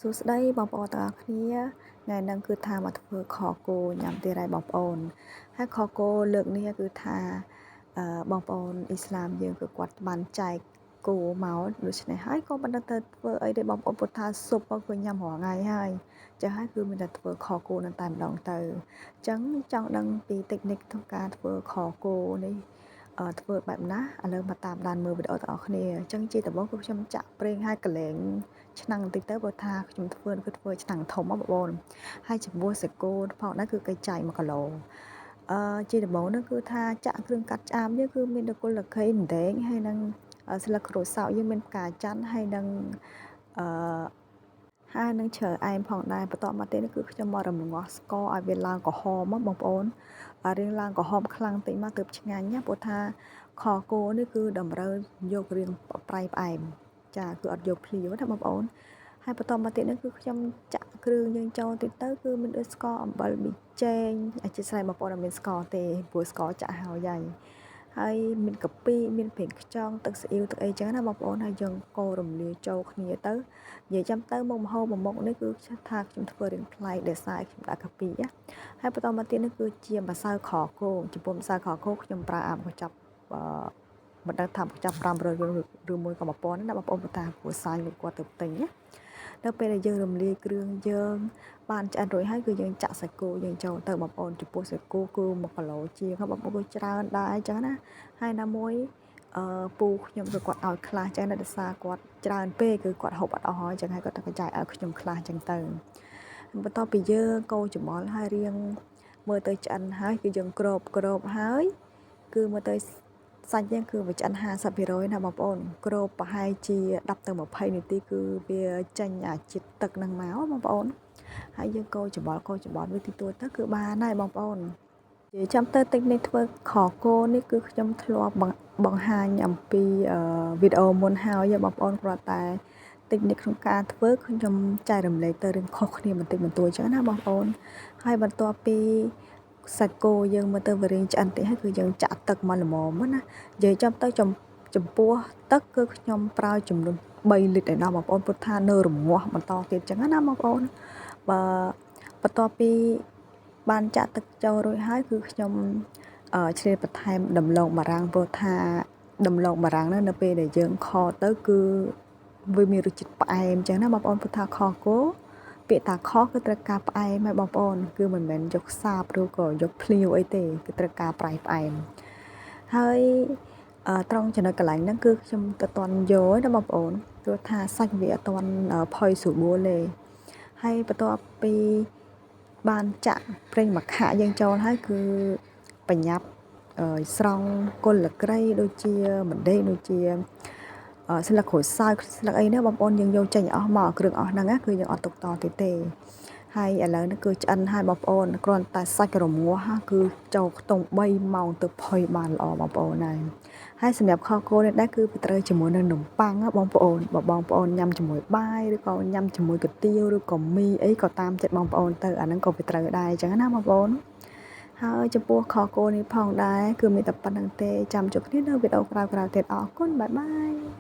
សួស្តីបងប្អូនទាំងអស់គ្នាថ្ងៃហ្នឹងគឺថាមកធ្វើខគោញ៉ាំទៀតហើយបងប្អូនហើយខគោលើកនេះគឺថាបងប្អូនអ៊ីស្លាមយើងគឺគាត់បានចែកគោមកដូច្នេះហើយក៏មិនដឹងទៅធ្វើអីទេបងប្អូនព្រោះថាស៊ុបគឺញ៉ាំរាល់ថ្ងៃហើយចឹងហើយគឺមានតែធ្វើខគោនឹងតែម្ដងទៅអញ្ចឹងចង់ដឹងពីតិចនិកក្នុងការធ្វើខគោនេះធ្វើបែបណាឥឡូវមកតាមដានមើលវីដេអូទាំងអស់គ្នាអញ្ចឹងជាដំបូងគឺខ្ញុំចាក់ប្រេងហើយកលែងឆ្នាំងបន្តិចទៅព្រោះថាខ្ញុំធ្វើគឺធ្វើឆ្នាំងធំបងប្អូនហើយចំពោះសាច់គោផងដែរគឺគេចែក1គីឡូជាដំបូងនោះគឺថាចាក់គ្រឿងកាត់ឆ្អាមយើងគឺមានតគុលលខីម្ដងហើយនឹងស្លឹកក្រូចសើចយើងមានផ្កាច័ន្ទហើយនឹងអឺហើយនឹងជ្រើអែមផងដែរបន្ទាប់មកទៀតគឺខ្ញុំមករំងាស់ស្ករឲ្យវាឡើងក្រហមបងប្អូនរៀងឡើងក្រហមខ្លាំងតិចមកទើបឆ្ងាញ់ណាព្រោះថាខគោនេះគឺតម្រូវយករៀងប្រៃផ្អែមចាគឺអត់យកភ្លាវណាបងប្អូនហើយបន្តមកទៀតនេះគឺខ្ញុំចាក់គ្រឿងយើងចូលតិចទៅគឺមានដូចស្ករអំបិលប៊ីចេងអធិស្ឋានបងប្អូនអត់មានស្ករទេព្រោះស្ករចាក់ហើយហើយហើយមានកាពិមានប្រេងខ្យងទឹកស៊ីអ៊ីវទឹកអីចឹងណាបងប្អូនហើយយើងកូររំលាយចូលគ្នាទៅនិយាយចាំទៅមុខម្ហូបមួយមុខនេះគឺថាខ្ញុំធ្វើរៀងប្លែកដោយសារខ្ញុំដាក់កាពិណាហើយបន្តមកទៀតនេះគឺជាម្សៅខគោចំពោះម្សៅខគោខ្ញុំប្រើអាមកញ្ចប់អឺមិនដឹងថាកញ្ចប់500ឬមួយក៏1000ណាបងប្អូនតាព្រោះសាយលោកគាត់ទៅទិញណានៅពេលដែលយើងរំលាយគ្រឿងយើងបានឆ្អិនរួចហើយគឺយើងចាក់សាច់គោយើងចូលទៅបងប្អូនចំពោះសាច់គោគឺ1គីឡូជាងបងប្អូនគឺច្រើនដែរអញ្ចឹងណាហើយណាមួយអឺពូខ្ញុំគឺគាត់ឲ្យខ្លះអញ្ចឹងណាដោយសារគាត់ច្រើនពេកគឺគាត់ហូបអត់អស់ហើយអញ្ចឹងហើយគាត់ទៅកញ្ចាយឲ្យខ្ញុំខ្លះអញ្ចឹងទៅបន្ទាប់ពីយើងកូរច្បល់ហើយរៀងមើលទៅឆ្អិនហើយគឺយើងក្របក្របហើយគឺមើលទៅសាច់យើងគឺវាឆ្អិន50%ណាបងប្អូនក្របប្រហែលជា10ទៅ20នាទីគឺវាចេញអាជាតិទឹកនឹងមកបងប្អូនហើយយើងកូរច្បល់កូរច្បល់វាទីទួទៅគឺបានហើយបងប្អូននិយាយចាំទៅតិចនេះធ្វើខគោនេះគឺខ្ញុំធ្លាប់បង្ហាញអំពីវីដេអូមុនហើយបងប្អូនគ្រាន់តែតិចនិចក្នុងការធ្វើខ្ញុំចែករំលែកទៅរឿងខុសគ្នាបន្តិចបន្តួចចឹងណាបងប្អូនហើយបន្ទាប់ពីសាច់គោយើងមើលទៅវារៀងឆ្អិនតិចហើយគឺយើងចាក់ទឹកមកល្មមណានិយាយចំទៅចំពោះទឹកគឺខ្ញុំប្រើចំនួន3លីត្រឯណោះបងប្អូនព្រោះថានៅរងាស់បន្តទៀតចឹងណាបងប្អូនបើបន្ទាប់ពីបានចាក់ទឹកចូលរួចហើយគឺខ្ញុំឆ្លៀតបន្ថែមដំឡូងបារាំងព្រោះថាដំឡូងបារាំងហ្នឹងនៅពេលដែលយើងខទៅគឺវាមានរសជាតិផ្អែមចឹងណាបងប្អូនព្រោះថាខគោពាក្យថាខគឺត្រូវការផ្អែមហើយបងប្អូនគឺមិនមែនយកសាបឬក៏យកភ្លាវអីទេគឺត្រូវការប្រៃផ្អែមហើយត្រង់ចំណុចកន្លែងហ្នឹងគឺខ្ញុំទៅតន់យកណាបងប្អូនព្រោះថាសាច់វាអត់ទាន់ផុយស្រួលទេហើយបន្ទាប់ពីបានចាក់ប្រេងម្ខាក់យើងចូលហើយគឺបញ្ញាប់ស្រង់គល់លក្រីដូចជាម្ទេសដូចជាស្លឹកក្រូចសើចស្លឹកអីនេះបងប្អូនយើងយកចេញអស់មកគ្រឿងអស់ហ្នឹងណាគឺយើងអត់ទុកតទៀតទេហើយឥឡូវនេះគឺឆ្អិនហើយបងប្អូនគ្រាន់តែសាច់រងាស់គឺចូលខ្ទង់3ម៉ោងទៅផុយបានល្អបងប្អូនហើយហើយសម្រាប់ខគោនេះដែរគឺត្រូវជាមួយនឹងនំប៉័ងបងប្អូនបើបងប្អូនញ៉ាំជាមួយបាយឬក៏ញ៉ាំជាមួយកាទៀវឬក៏មីអីក៏តាមចិត្តបងប្អូនទៅអាហ្នឹងក៏វាត្រូវដែរអញ្ចឹងណាបងប្អូនហើយចំពោះខគោនេះផងដែរគឺមានតែប៉ុណ្្នឹងទេចាំជួបគ្នានៅវីដេអូក្រោយៗទៀតអរគុណបាយបាយ។